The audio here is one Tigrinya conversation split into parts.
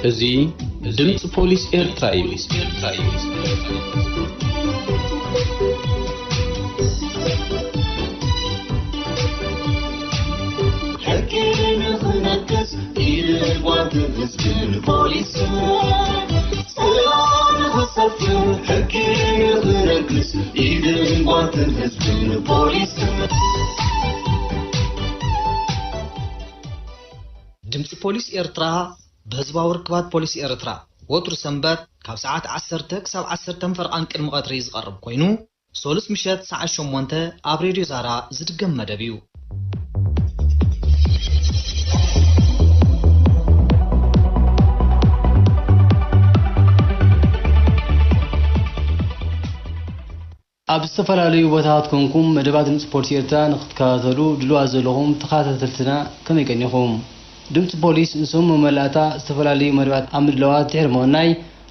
እዚ ድምፂ ፖሊስ ኤርትራ እዩ። ሕጊ ንኽነግስ ኢድን ጓንትን ህዝብን ፖሊስን፣ ሰላም ንኽሰፍን ሕጊ ንኽነግስ ኢድን ጓንትን ህዝብን ፖሊስን። ድምፂ ፖሊስ ኤርትራ ብህዝባዊ ርክባት ፖሊስ ኤርትራ ወትሩ ሰንበት ካብ ሰዓት ዓሰርተ ክሳብ ዓሰርተ ፈረቓን ቅድሚ ቀትሪ ዝቐርብ ኮይኑ፣ ሶሉስ ምሸት ሰዓት ሸሞንተ ኣብ ሬድዮ ዛራ ዝድገም መደብ እዩ። ኣብ ዝተፈላለዩ ቦታታት ኮንኩም መደባት ድምፂ ፖሊስ ኤርትራ ንክትከታተሉ ድሉዋት ዘለኹም ተኸታተልትና ከመይ ቀኒኹም? ድምፂ ፖሊስ ንሰሙን መመላእታ ዝተፈላለዩ መደባት ኣብ ምድላዋት ድሕሪ ምቕናይ፣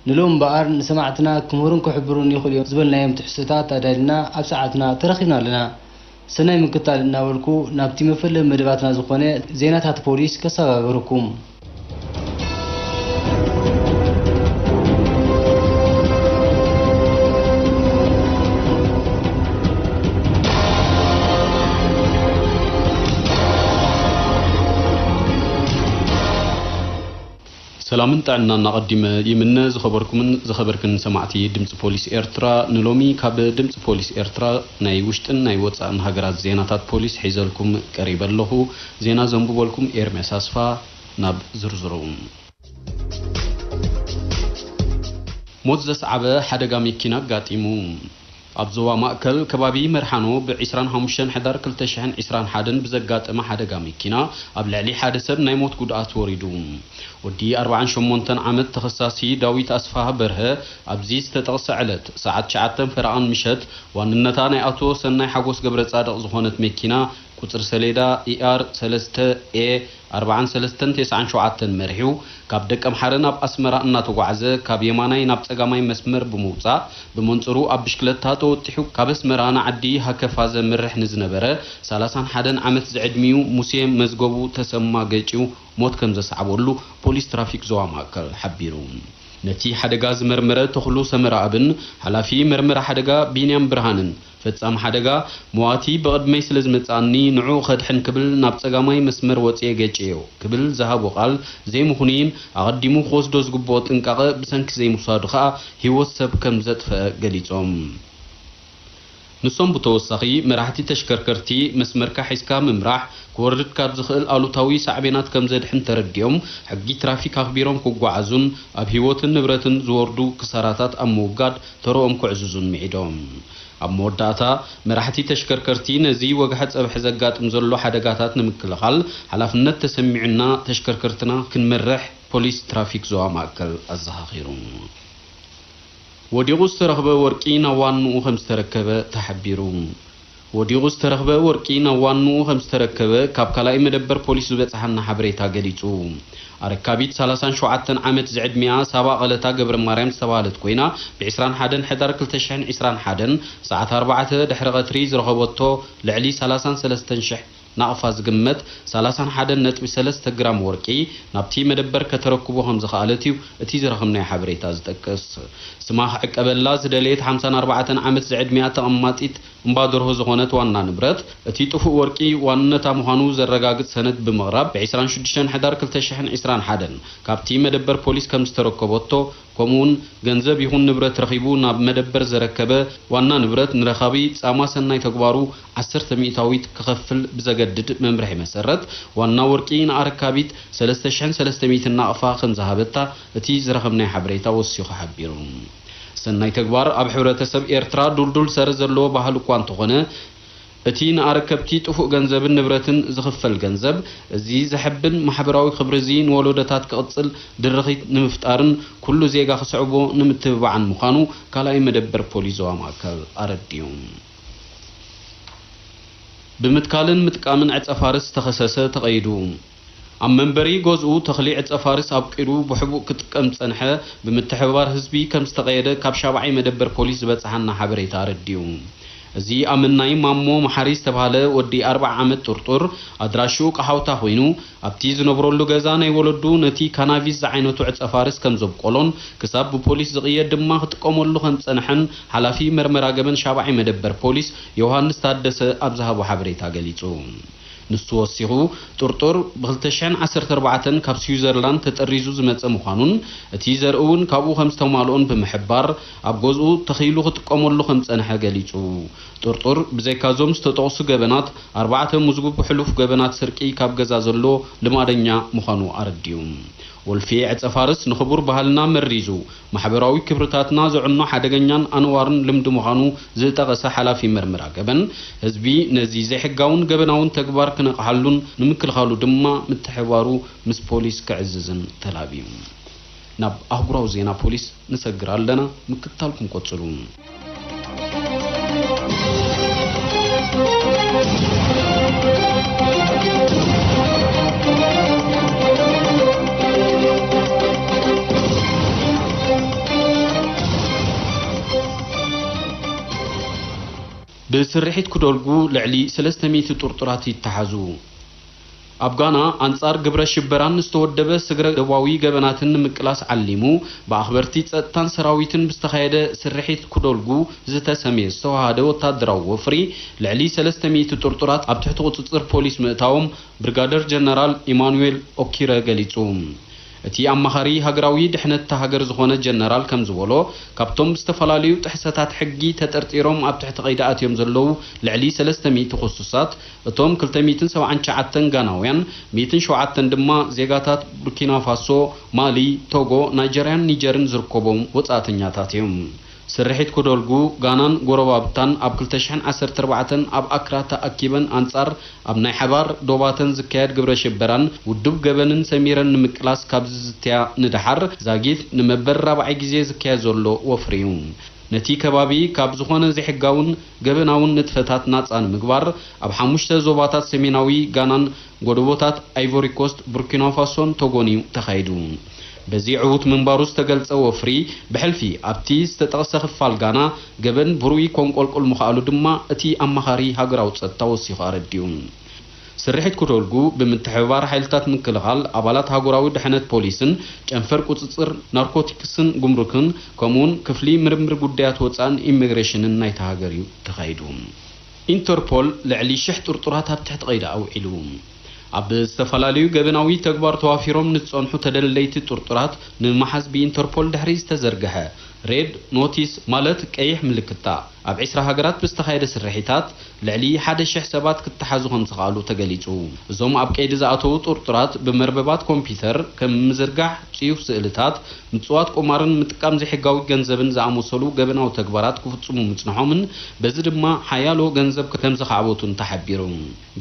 ንሎም እምበኣር ንሰማዕትና ክምህሩን ክሕብሩን ይኽእሉ እዮም ዝበልናዮም ትሕዝቶታት ኣዳሊና ኣብ ሰዓትና ተረኺብና ኣለና። ሰናይ ምክታል እናበልኩ ናብቲ መፈለሚ መደባትና ዝኾነ ዜናታት ፖሊስ ከሰጋግረኩም። ሰላምን ጥዕናን ኣቐዲመ ይምነ። ዝኸበርኩምን ዝኸበርክን ሰማዕቲ ድምፂ ፖሊስ ኤርትራ፣ ንሎሚ ካብ ድምፂ ፖሊስ ኤርትራ ናይ ውሽጥን ናይ ወፃእን ሃገራት ዜናታት ፖሊስ ሒዘልኩም ቀሪበ ኣለኹ። ዜና ዘንብበልኩም ኤርምያስ ኣስፋ። ናብ ዝርዝሩ። ሞት ዘስዓበ ሓደጋ መኪና ኣጋጢሙ። ኣብ ዞባ ማእከል ከባቢ መርሓኖ ብ ዕስራን ሓሙሽተን ሕዳር ክልተ ሽሕን ዕስራን ሓደን ብዘጋጠመ ሓደጋ መኪና ኣብ ልዕሊ ሓደ ሰብ ናይ ሞት ጉድኣት ወሪዱ። ወዲ ኣርብዓን ሸሞንተን ዓመት ተኸሳሲ ዳዊት ኣስፍሃ በርሀ ኣብዚ ዝተጠቕሰ ዕለት ሰዓት ትሽዓተ ፈረቓን ምሸት ዋንነታ ናይ ኣቶ ሰናይ ሓጎስ ገብረጻድቕ ዝኾነት መኪና ቁጽሪ ሰሌዳ ኢ ኣር ሰለስተ ኤ ኣርብዓን ሰለስተን ተስዓን ሸውዓተን መሪሑ ካብ ደቀምሓረ ናብ ኣስመራ እናተጓዕዘ ካብ የማናይ ናብ ጸጋማይ መስመር ብምውጻእ ብመንጽሩ ኣብ ብሽክለታ ተወጢሑ ካብ ኣስመራ ንዓዲ ሃከፋ ዘምርሕ ንዝነበረ ሰላሳን ሓደን ዓመት ዝዕድሚኡ ሙሴ መዝገቡ ተሰማ ገጭዩ ሞት ከም ዘስዓበሉ ፖሊስ ትራፊክ ዞባ ማእከል ሓቢሩ። ነቲ ሓደጋ ዝመርመረ ተኽሉ ሰመረኣብን ሓላፊ መርመራ ሓደጋ ቢንያም ብርሃንን፣ ፈጻሚ ሓደጋ መዋቲ ብቕድመይ ስለ ዝመጽኣኒ ንዕኡ ከድሕን ክብል ናብ ጸጋማይ መስመር ወጽየ ገጭየዮ ክብል ዝሃቦ ቃል ዘይምኹኑይን ኣቐዲሙ ክወስዶ ዝግብኦ ጥንቃቐ ብሰንኪ ዘይምውሳዱ ከኣ ህይወት ሰብ ከም ዘጥፍአ ገሊጾም። ንሶም ብተወሳኺ መራሕቲ ተሽከርከርቲ መስመርካ ሒዝካ ምምራሕ ክወርድ ካብ ዝኽእል ኣሉታዊ ሳዕቤናት ከም ዘድሕን ተረዲኦም ሕጊ ትራፊክ ኣኽቢሮም ክጓዓዙን ኣብ ህይወትን ንብረትን ዝወርዱ ክሳራታት ኣብ ምውጋድ ተርኦም ክዕዝዙን ምዒዶም። ኣብ መወዳእታ መራሕቲ ተሽከርከርቲ ነዚ ወግሐ ጸብሒ ዘጋጥም ዘሎ ሓደጋታት ንምክልኻል ሓላፍነት ተሰሚዑና ተሽከርከርትና ክንመርሕ ፖሊስ ትራፊክ ዞባ ማእከል ኣዘኻኺሩ። ወዲቑ ዝተረኽበ ወርቂ ናብ ዋንኡ ከም ዝተረከበ ተሓቢሩ። ወዲቑ ዝተረኽበ ወርቂ ናብ ዋንኡ ከም ዝተረከበ ካብ ካልኣይ መደበር ፖሊስ ዝበጽሓና ሓበሬታ ገሊጹ። ኣረካቢት ሰላሳን ሸውዓተን ዓመት ዝዕድሚኣ ሳባ ቐለታ ገብረ ማርያም ዝተባህለት ኮይና፣ ብ ዕስራን ሓደን ሕዳር ክልተ ሽሕን ዕስራን ሓደን ሰዓት ኣርባዕተ ድሕሪ ቐትሪ ዝረኸበቶ ልዕሊ ሰላሳን ሰለስተን ሽሕ ናቕፋ ዝግመት ሰላሳን ሓደን ነጥቢ ሰለስተ ግራም ወርቂ ናብቲ መደበር ከተረክቦ ከም ዝኸኣለት እዩ እቲ ዝረኸብናዮ ሓበሬታ ዝጠቅስ። ስማ ክዕቀበላ ዝደለየት ሓምሳን ኣርባዕተን ዓመት ዝዕድሚኣ ተቐማጢት እምባ ደርሆ ዝኾነት ዋና ንብረት፣ እቲ ጥፉእ ወርቂ ዋንነታ ምዃኑ ዘረጋግጽ ሰነድ ብምቕራብ፣ ብ ዕስራን ሽዱሽተን ሕዳር ክልተ ሽሕን ዕስራን ሓደን ካብቲ መደበር ፖሊስ ከም ዝተረከበቶ፣ ከምኡውን ገንዘብ ይኹን ንብረት ረኺቡ ናብ መደበር ዘረከበ ዋና ንብረት ንረኻቢ ጻማ ሰናይ ተግባሩ ዓሰርተ ሚእታዊት ክኸፍል ብዘገድድ መምርሒ መሰረት፣ ዋና ወርቂ ንኣረካቢት ሰለስተ ሽሕን ሰለስተ ሚእትን ናቕፋ ከም ዝሃበታ እቲ ዝረኸብናዮ ሓበሬታ ወሲኹ ሓቢሩ። ሰናይ ተግባር ኣብ ሕብረተሰብ ኤርትራ ዱልዱል ሰረ ዘለዎ ባህሊ እኳ እንተኾነ፣ እቲ ንኣረከብቲ ጥፉእ ገንዘብን ንብረትን ዝኽፈል ገንዘብ፣ እዚ ዘሐብን ማሕበራዊ ክብሪ እዚ ንወለዶታት ክቕጽል ድርኺት ንምፍጣርን ኩሉ ዜጋ ክስዕቦ ንምትብባዕን ምዃኑ ካልኣይ መደበር ፖሊስ ዞባ ማእከል ኣረዲኡ። ብምትካልን ምጥቃምን ዕጸ ፋርስ ዝተኸሰሰ ተቐይዱ። ኣብ መንበሪ ገዝኡ ተኽሊ ዕጸ ፋርስ ኣብቂሉ ብሕቡእ ክጥቀም ዝጸንሐ ብምትሕብባር ህዝቢ ከም ዝተቐየደ ካብ ሻብዓይ መደበር ፖሊስ ዝበጽሓና ሓበሬታ ኣረዲኡ። እዚ ኣመናይ ማሞ መሓሪ ዝተባህለ ወዲ ኣርብዓ ዓመት ጥርጡር፣ ኣድራሽኡ ቀሓውታ ኮይኑ፣ ኣብቲ ዝነብረሉ ገዛ ናይ ወለዱ ነቲ ካናቪስ ዝዓይነቱ ዕጸ ፋርስ ከም ዘብቆሎን፣ ክሳብ ብፖሊስ ዝቕየድ ድማ ክጥቀመሉ ከም ዝጸንሐን ሓላፊ መርመራ ገበን ሻብዓይ መደበር ፖሊስ ዮሃንስ ታደሰ ኣብ ዝሃቦ ሓበሬታ ገሊጹ። ንሱ ወሲኹ፣ ጥርጡር ብ ክልተ ሽሕን ዓሰርተ ኣርባዕተን ካብ ስዊዘርላንድ ተጠሪዙ ዝመጸ ምዃኑን፣ እቲ ዘርኢ እውን ካብኡ ከም ዝተማልኦን ብምሕባር፣ ኣብ ገዝኡ ተኺሉ ክጥቀመሉ ከም ዝጸንሐ ገሊጹ። ጥርጡር፣ ብዘይካ እዞም ዝተጠቕሱ ገበናት፣ ኣርባዕተ መዝጉብ ሕሉፍ ገበናት ስርቂ ካብ ገዛ ዘሎ ልማደኛ ምዃኑ ኣረዲኡ። ወልፊ ዕጸ ፋርስ ንኽቡር ባህልና መሪዙ፣ ማሕበራዊ ክብርታትና ዘዕኖ ሓደገኛን ኣነዋርን ልምዲ ምዃኑ ዝጠቐሰ ሓላፊ መርመራ ገበን፣ ህዝቢ ነዚ ዘይሕጋውን ገበናውን ተግባር ክነቕሓሉን ንምክልኻሉ ድማ ምትሕብባሩ ምስ ፖሊስ ክዕዝዝን ተላብዩ። ናብ ኣህጉራዊ ዜና ፖሊስ ንሰግር ኣለና፣ ምክትታልኩም ቀጽሉ። ብስርሒት ክደልጉ ልዕሊ ሰለስተ ሚእቲ ጥርጡራት ይተሓዙ። ኣብ ጋና፣ ኣንጻር ግብረ ሽበራን ዝተወደበ ስግረ ደባዊ ገበናትን ንምቅላስ ዓሊሙ፣ ብኣኽበርቲ ጸጥታን ሰራዊትን ብዝተኻየደ ስርሒት ክደልጉ ዝተሰምየ ዝተዋሃደ ወታደራዊ ወፍሪ፣ ልዕሊ ሰለስተ ሚእቲ ጥርጡራት ኣብ ትሕቲ ቁጽጽር ፖሊስ ምእታዎም ብርጋደር ጀነራል ኢማኑኤል ኦኪረ ገሊጹ። እቲ ኣማኻሪ ሃገራዊ ድሕነት እታ ሃገር ዝኾነ ጀነራል ከም ዝበሎ፣ ካብቶም ብዝተፈላለዩ ጥሕሰታት ሕጊ ተጠርጢሮም ኣብ ትሕቲ ቀይዲ ኣትዮም ዘለዉ ልዕሊ ሰለስተ ሚእቲ ክሱሳት፣ እቶም ክልተ ሚእትን ሰብዓን ትሽዓተን ጋናውያን፣ ሚእትን ሸውዓተን ድማ ዜጋታት ቡርኪና ፋሶ፣ ማሊ፣ ቶጎ፣ ናይጀርያን ኒጀርን ዝርከቦም ወጻእተኛታት እዮም። ስርሒት ክደልጉ፣ ጋናን ጎረባብታን ኣብ ክልተ ሽሕን ዓሰርተ ኣርባዕተን ኣብ ኣክራ ተኣኪበን ኣንጻር ኣብ ናይ ሓባር ዶባተን ዝካየድ ግብረ ሽበራን ውዱብ ገበንን ሰሚረን ንምቅላስ ካብ ዝዝትያ ንደሓር፣ ዛጊት ንመበል ራብዓይ ግዜ ዝካየድ ዘሎ ወፍሪ እዩ። ነቲ ከባቢ ካብ ዝኾነ ዘይሕጋውን ገበናውን ንጥፈታት ናጻ ንምግባር፣ ኣብ ሓሙሽተ ዞባታት ሰሜናዊ ጋናን ጎደቦታት ኣይቮሪ ኮስት፣ ቡርኪና ፋሶን ቶጎን እዩ ተኻይዱ። በዚ ዕዉት ምንባሩ ዝተገልጸ ወፍሪ፣ ብሕልፊ ኣብቲ ዝተጠቕሰ ክፋል ጋና ገበን ብርኡይ ኮንቆልቁል ምኽኣሉ ድማ እቲ ኣማኻሪ ሃገራዊ ጸጥታ ወሲኹ ኣረዲኡ። ስርሒት ክደልጉ ብምትሕብባር ሓይልታት ምክልኻል፣ ኣባላት ሃገራዊ ድሕነት ፖሊስን ጨንፈር ቁጽጽር ናርኮቲክስን ጉምሩክን፣ ከምኡውን ክፍሊ ምርምር ጉዳያት ወጻእን ኢሚግሬሽንን ናይታ ሃገር እዩ ተኻይዱ። ኢንተርፖል ልዕሊ ሽሕ ጥርጡራት ኣብ ትሕቲ ቀይዲ ኣውዒሉ። ኣብ ዝተፈላለዩ ገበናዊ ተግባር ተዋፊሮም ንዝጸንሑ ተደለይቲ ጥርጡራት ንምሓዝ ብኢንተርፖል ድሕሪ ዝተዘርግሐ ሬድ ኖቲስ፣ ማለት ቀይሕ ምልክታ፣ ኣብ ዕስራ ሃገራት ብዝተኻየደ ስርሒታት ልዕሊ ሓደ ሽሕ ሰባት ክተሓዙ ከም ዝኸኣሉ ተገሊጹ። እዞም ኣብ ቀይዲ ዝኣተዉ ጥርጡራት ብመርበባት ኮምፒተር ከም ምዝርጋሕ ጽዩፍ ስእልታት፣ ምጽዋት ቁማርን ምጥቃም ዘይሕጋዊ ገንዘብን ዝኣመሰሉ ገበናዊ ተግባራት ክፍጽሙ ምጽንሖምን በዚ ድማ ሓያሎ ገንዘብ ከም ዘኻዕበቱን ተሓቢሩ።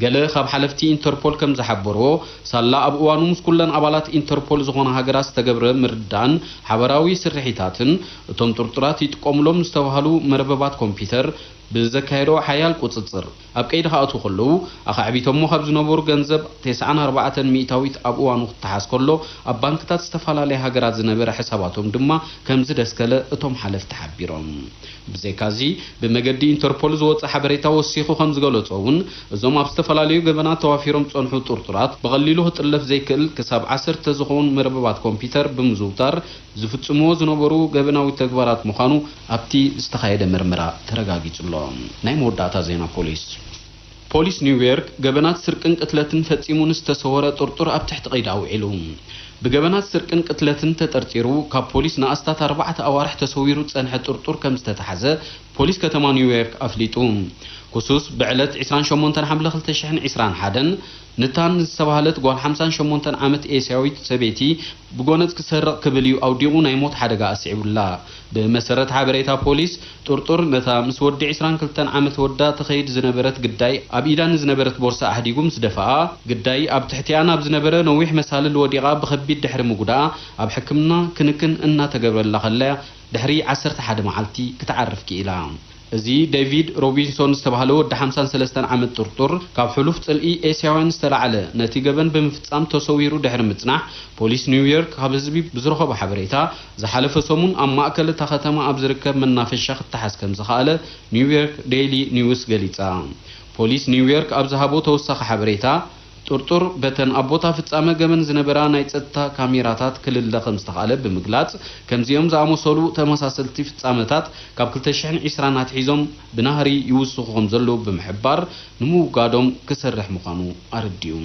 ገለ ካብ ሓለፍቲ ኢንተርፖል ከም ዝሓበርዎ፣ ሳላ ኣብ እዋኑ ምስ ኩለን ኣባላት ኢንተርፖል ዝኾና ሃገራት ዝተገብረ ምርድዳእን ሓበራዊ ስርሒታትን፣ እቶም ጥርጡራት ይጥቀሙሎም ዝተባህሉ መርበባት ኮምፒተር ብዘካየዶ ሓያል ቁጽጽር፣ ኣብ ቀይዲ ክኣትዉ ከለዉ ኣኻዕቢቶሞ ካብ ዝነበሩ ገንዘብ ተስዓን ኣርባዕተን ሚእታዊት ኣብ እዋኑ ክተሓዝ ከሎ፣ ኣብ ባንክታት ዝተፈላለያ ሃገራት ዝነበረ ሕሳባቶም ድማ ከም ዝደስከለ እቶም ሓለፍቲ ሓቢሮም። ብዘይካዚ፣ ብመገዲ ኢንተርፖል ዝወጸ ሓበሬታ ወሲኹ ከም ዝገለጾ እውን፣ እዞም ኣብ ዝተፈላለዩ ገበናት ተዋፊሮም ዝጸንሑ ጥርጡራት፣ ብቐሊሉ ክጥለፍ ዘይክእል ክሳብ ዓሰርተ ዝኸውን መርበባት ኮምፒተር ብምዝውታር ዝፍጽምዎ ዝነበሩ ገበናዊ ተግባራት ምዃኑ ኣብቲ ዝተኻየደ ምርመራ ተረጋጊጹ ኣሎ። ናይ መወዳእታ ዜና ፖሊስ። ፖሊስ ኒውዮርክ፣ ገበናት ስርቅን ቅትለትን ፈጺሙ ንዝተሰወረ ጥርጡር ኣብ ትሕቲ ቀይዲ ኣውዒሉ። ብገበናት ስርቅን ቅትለትን ተጠርጢሩ ካብ ፖሊስ ንኣስታት ኣርባዕተ ኣዋርሕ ተሰዊሩ ዝጸንሐ ጥርጡር ከም ዝተታሕዘ ፖሊስ ከተማ ኒውዮርክ ኣፍሊጡ። ክሱስ ብዕለት ዕስራን ሸሞንተን ሓምለ ክልተ ሽሕን ዕስራን ሓደን ንታን ዝተባህለት ጓል ሓምሳን ሸሞንተን ዓመት ኤስያዊት ሰበይቲ ብጎነጽ ክሰርቕ ክብል እዩ ኣውዲቑ ናይ ሞት ሓደጋ ኣስዒቡላ። ብመሰረት ሓበሬታ ፖሊስ፣ ጥርጡር ነታ ምስ ወዲ ዕስራን ክልተን ዓመት ወዳ ትኸይድ ዝነበረት ግዳይ ኣብ ኢዳ ንዝነበረት ቦርሳ ኣሕዲጉ ምስ ደፍኣ፣ ግዳይ ኣብ ትሕቲኣ ናብ ዝነበረ ነዊሕ መሳልል ወዲቓ ብኸቢድ ድሕሪ ምጉዳኣ ኣብ ሕክምና ክንክን እናተገብረላ ከላ ድሕሪ ዓሰርተ ሓደ መዓልቲ ክትዓርፍ ክኢላ። እዚ ዴቪድ ሮቢንሶን ዝተባህለ ወዲ ሓምሳን ሰለስተን ዓመት ጥርጡር፣ ካብ ሕሉፍ ጽልኢ ኤስያውያን ዝተላዕለ ነቲ ገበን ብምፍጻም ተሰዊሩ ድሕሪ ምጽናሕ፣ ፖሊስ ኒውዮርክ ካብ ህዝቢ ብዝረኸቦ ሓበሬታ፣ ዝሓለፈ ሰሙን ኣብ ማእከል እታ ከተማ ኣብ ዝርከብ መናፈሻ ክተሓዝ ከም ዝኸኣለ ኒውዮርክ ዴይሊ ኒውስ ገሊጻ። ፖሊስ ኒውዮርክ ኣብ ዝሃቦ ተወሳኺ ሓበሬታ፣ ጥርጡር በተን ኣብ ቦታ ፍጻመ ገበን ዝነበራ ናይ ጸጥታ ካሜራታት ክልለ ከም ዝተኻእለ ብምግላጽ፣ ከምዚኦም ዝኣመሰሉ ተመሳሰልቲ ፍጻመታት ካብ ክልተ ሽሕን ዕስራን ኣትሒዞም ብናህሪ ይውስኹ ከም ዘለዉ ብምሕባር፣ ንምውጋዶም ክሰርሕ ምዃኑ ኣረዲኡ።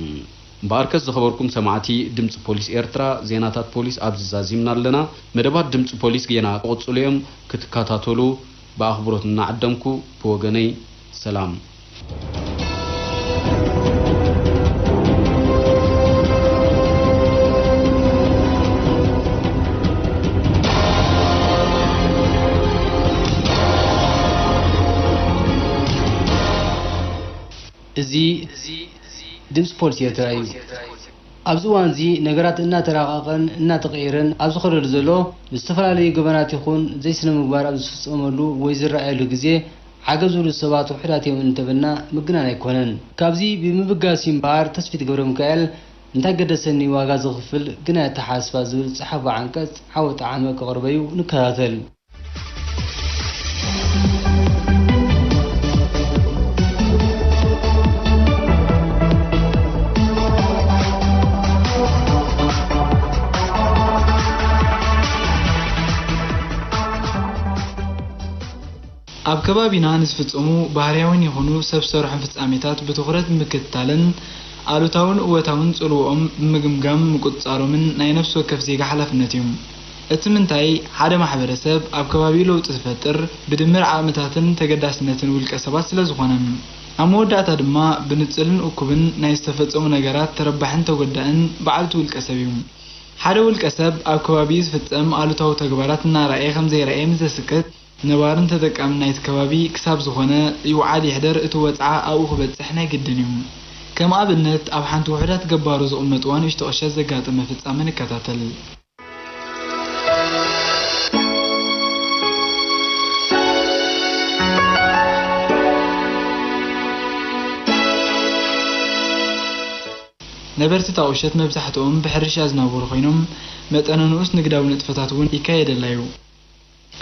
እምበኣርከስ ዝኸበርኩም ሰማዕቲ ድምጺ ፖሊስ ኤርትራ፣ ዜናታት ፖሊስ ኣብዚ ዛዚምና ኣለና። መደባት ድምጺ ፖሊስ ጌና ክቕጽሉ እዮም፣ ክትከታተሉ ብኣኽብሮት እናዓደምኩ፣ ብወገነይ ሰላም። እዚ ድምፂ ፖሊስ ኤርትራ እዩ። ኣብዚ እዋን እዚ ነገራት እናተራቐቐን እናተቐየረን ኣብ ዝኸደሉ ዘሎ፣ ንዝተፈላለዩ ገበናት ይኹን ዘይስነ ምግባር ኣብ ዝፍፀመሉ ወይ ዝረኣየሉ ግዜ፣ ዓገብ ዝብሉ ሰባት ውሑዳት እዮም እንተበልና ምግናን ኣይኮነን። ካብዚ ብምብጋስ እዩ እምበኣር፣ ተስፊት ገብረሚካኤል እንታይ ገደሰኒ ዋጋ ዝኽፍል ግናይ ኣተሓሳስባ ዝብል ዝፀሓፎ ዓንቀፅ ዓወት ጠዓመ ከቕርበዩ ንከታተል። ኣብ ከባቢና ንዝፍጸሙ ባህርያውን ይኹኑ ሰብ ሰርሖም ፍጻሜታት ብትኹረት ብምክትታልን ኣሉታውን እወታውን ጽልውኦም ብምግምጋም ምቁጽጻሮምን ናይ ነፍሲ ወከፍ ዜጋ ሓላፍነት እዩ። እቲ ምንታይ፣ ሓደ ማሕበረሰብ ኣብ ከባቢኡ ለውጢ ዝፈጥር ብድምር ዓቕምታትን ተገዳስነትን ውልቀ ሰባት ስለ ዝኾነ። ኣብ መወዳእታ ድማ ብንጽልን እኩብን ናይ ዝተፈጸሙ ነገራት ተረባሕን ተጎዳእን በዓልቲ ውልቀ ሰብ እዩ። ሓደ ውልቀ ሰብ ኣብ ከባቢኡ ዝፍጸም ኣሉታዊ ተግባራት እናረኣየ ከም ዘይረኣየ ምስ ዘስክት፣ ነባርን ተጠቃምን ናይቲ ከባቢ ክሳብ ዝኾነ፣ ይውዓል ይሕደር እቲ ወጽዓ ኣብኡ ክበጽሕ ናይ ግድን እዩ። ከም ኣብነት፣ ኣብ ሓንቲ ውሑዳት ገባሮ ዝቕመጥዋ ንእሽቶ ቁሸት ዘጋጠመ ፍጻመ ንከታተል። ነበርቲ እታ ቁሸት መብዛሕትኦም ብሕርሻ ዝናበሩ ኮይኖም፣ መጠነ ንኡስ ንግዳዊ ንጥፈታት እውን ይካየደላ እዩ።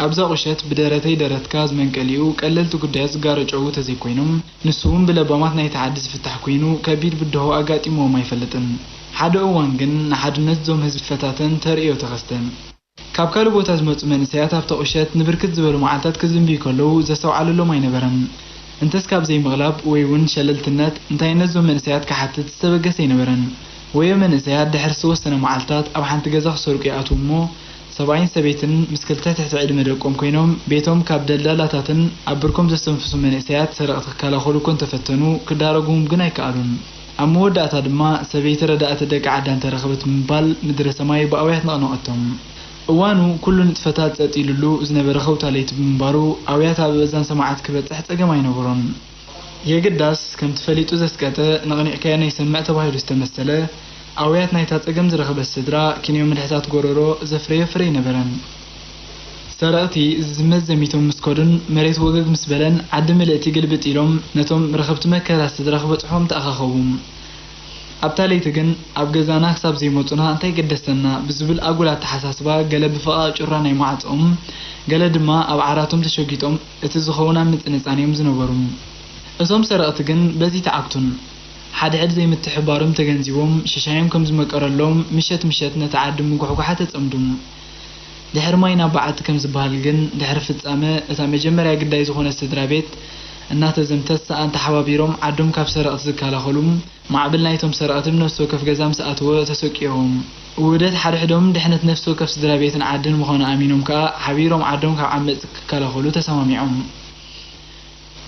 ኣብዛ ቁሸት ብደረተይ ደረትካ ዝመንቀሊኡ ቀለልቲ ጉዳያት ዝጋረጨዉ ተዘይኮይኖም፣ ንሱ እውን ብለባማት ናይቲ ዓዲ ዝፍታሕ ኮይኑ፣ ከቢድ ብድሆ ኣጋጢምዎም ኣይፈልጥን። ሓደ እዋን ግን ንሓድነት እዞም ህዝቢ ዝፈታተን ተርእዮ ተኸስተ። ካብ ካልእ ቦታ ዝመጹ መንእሰያት ኣብታ ቁሸት ንብርክት ዝበሉ መዓልታት ክዝንብዩ ከለዉ ዘስተውዓለሎም ኣይነበረን። እንተስ ካብ ዘይምቕላብ ወይ እውን ሸለልትነት እንታይነት እዞም መንእሰያት ክሓትት ዝተበገሰ ኣይነበረን። ወዮ መንእሰያት ድሕሪ ዝተወሰነ መዓልታት ኣብ ሓንቲ ገዛ ክሰርቁ ይኣትዉ እሞ፣ ሰብኣይን ሰበይትን ምስ ክልተ ትሕቲ ዕድመ ደቆም ኮይኖም ቤቶም ካብ ደልዳላታትን ኣብ ብርኮም ዘስተንፍሱ መንእሰያት ሰረቕቲ ክከላኸሉ እኮ እንተፈተኑ ክዳረጉዎም ግን ኣይከኣሉን። ኣብ መወዳእታ ድማ ሰበይቲ ረዳእቲ ደቂ ዓዳ እንተረኸበት ብምባል ምድረ ሰማይ ብኣውያት ነቕነቐቶም። እዋኑ ኩሉ ንጥፈታት ጸጥ ኢሉሉ ዝነበረ ከውታ ለይቲ ብምንባሩ፣ ኣውያት ኣብ እዛን ሰማዕቲ ክበጽሕ ጸገም ኣይነበሮን። የግዳስ፣ ከምቲ ፈሊጡ ዘስቀጠ፣ ነቕኒቕካዮ ነይሰምዕ ተባሂሉ ዝተመሰለ፣ ኣውያት ናይታ ጸገም ዝረኸበት ስድራ፣ ክንዮ ምልሕታት ጎረሮ ዘፍረዮ ፍረ ኣይነበረን። ሰረቕቲ ዝዝመት ዘሚቶም ምስ ከዱን መሬት ወገግ ምስ በለን፣ ዓዲ ምልእቲ ግልብጥ ኢሎም ነቶም ረኸብቲ መከራ ስድራ ክበጽሑዎም ተኣኻኸቡ። ኣብታ ለይቲ ግን፣ ኣብ ገዛና ክሳብ ዘይመጹና እንታይ ገደሰና ብዝብል ኣጉል ኣተሓሳስባ፣ ገለ ብፈቓቕ ጩራ ናይ መዓጾኦም፣ ገለ ድማ ኣብ ዓራቶም ተሸጒጦም እቲ ዝኸውን ኣብ ምጽንጻን እዮም ዝነበሩ። እቶም ሰረቕቲ ግን በዚ ተዓግቱን። ሓድሕድ ዘይምትሕብባሮም ተገንዚቦም፣ ሽሻዮም ከም ዝመቀረሎም፣ ምሸት ምሸት ነቲ ዓዲ ምጉሕጓሓ ተጸምዱ። ድሕሪ ማይ ናብ በዓቲ ከም ዝበሃል ግን፣ ድሕሪ ፍጻመ እታ መጀመርያ ግዳይ ዝኾነት ስድራ ቤት እናተዘምተት፣ ሰኣን ተሓባቢሮም ዓዶም ካብ ሰረቕቲ ዝከላኸሉ፣ ማዕበል ናይቶም ሰረቕቲ ብነፍሲ ወከፍ ገዛ ምስ ኣተወ ተሰቂዎም። ውህደት ሓድሕዶምን ድሕነት ነፍሲ ወከፍ ስድራ ቤትን ዓድን ምዃኑ ኣሚኖም ከኣ፣ ሓቢሮም ዓዶም ካብ ዓመጽቲ ክከላኸሉ ተሰማሚዖም።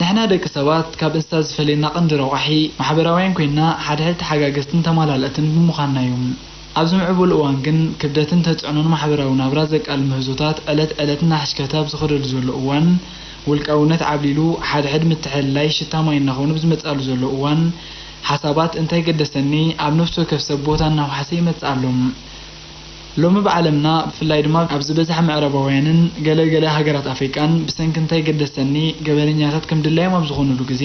ንሕና ደቂ ሰባት ካብ እንስሳ ዝፈልየና ቀንዲ ረቋሒ፣ ማሕበራውያን ኮይንና፣ ሓድሕድ ተሓጋገዝትን ተማላልእትን ብምዃንና እዩ። ኣብዚ ምዕቡል እዋን ግን፣ ክብደትን ተጽዕኖን ማሕበራዊ ናብራ ዘቃልል ምህዞታት ዕለት ዕለት እናሓሽከተ ኣብ ዝኸደሉ ዘሎ እዋን፣ ውልቃውነት ዓብሊሉ፣ ሓድሕድ ምትሕልላይ ሽታ ማይ እናኾኑ ብዝመጽኣሉ ዘሎ እዋን፣ ሓሳባት እንታይ ገደሰኒ ኣብ ነፍሲ ወከፍ ሰብ ቦታ እናውሓሰ ይመጽእ ኣሎ። ሎሚ ብዓለምና፣ ብፍላይ ድማ ኣብ ዝበዝሓ ምዕራባውያንን ገለ ገለ ሃገራት ኣፍሪቃን፣ ብሰንኪ እንታይ ገደሰኒ፣ ገበነኛታት ከም ድላዮም ኣብ ዝኾኑሉ ግዜ፣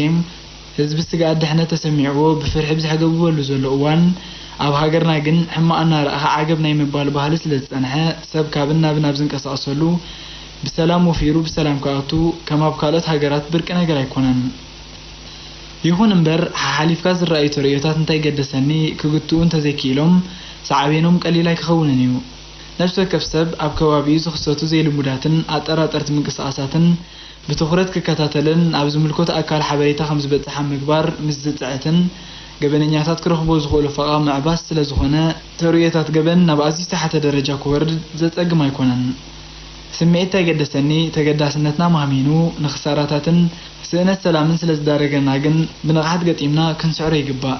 ህዝቢ ስግኣት ድሕነት ተሰሚዕዎ ብፍርሒ ብዘሕገብበሉ ዘሎ እዋን፣ ኣብ ሃገርና ግን ሕማቕ እናረኣኻ ዓገብ ናይ ምባል ባህሊ ስለ ዝጸንሐ፣ ሰብ ካብን ናብን ኣብ ዝንቀሳቐሰሉ ብሰላም ወፊሩ ብሰላም ክኣቱ ከም ኣብ ካልኦት ሃገራት ብርቂ ነገር ኣይኮነን። ይኹን እምበር፣ ሓሓሊፍካ ዝረኣዩ ተርእዮታት እንታይ ገደሰኒ ክግትኡ እንተዘይክኢሎም፣ ሳዕቤኖም ቀሊል ኣይክኸውንን እዩ። ነፍሲ ወከፍ ሰብ ኣብ ከባቢኡ ዝኽሰቱ ዘይልሙዳትን ኣጠራጠርቲ ምንቅስቓሳትን ብትኹረት ክከታተልን ኣብ ዝምልከቶ ኣካል ሓበሬታ ከም ዝበጽሕ ኣብ ምግባር ምስ ዝጽዕትን፣ ገበነኛታት ክረኽብዎ ዝኽእሉ ፈቓቕ ምዕባስ ስለ ዝኾነ፣ ተርእዮታት ገበን ናብ ኣዝዩ ዝተሓተ ደረጃ ክወርድ ዘጸግም ኣይኮነን። ስምዒት ኣይገደሰኒ፣ ተገዳስነትና ማህሚኑ፣ ንኽሳራታትን ስእነት ሰላምን ስለ ዝዳረገና ግን ብንቕሓት ገጢምና ክንስዕሮ ይግባእ።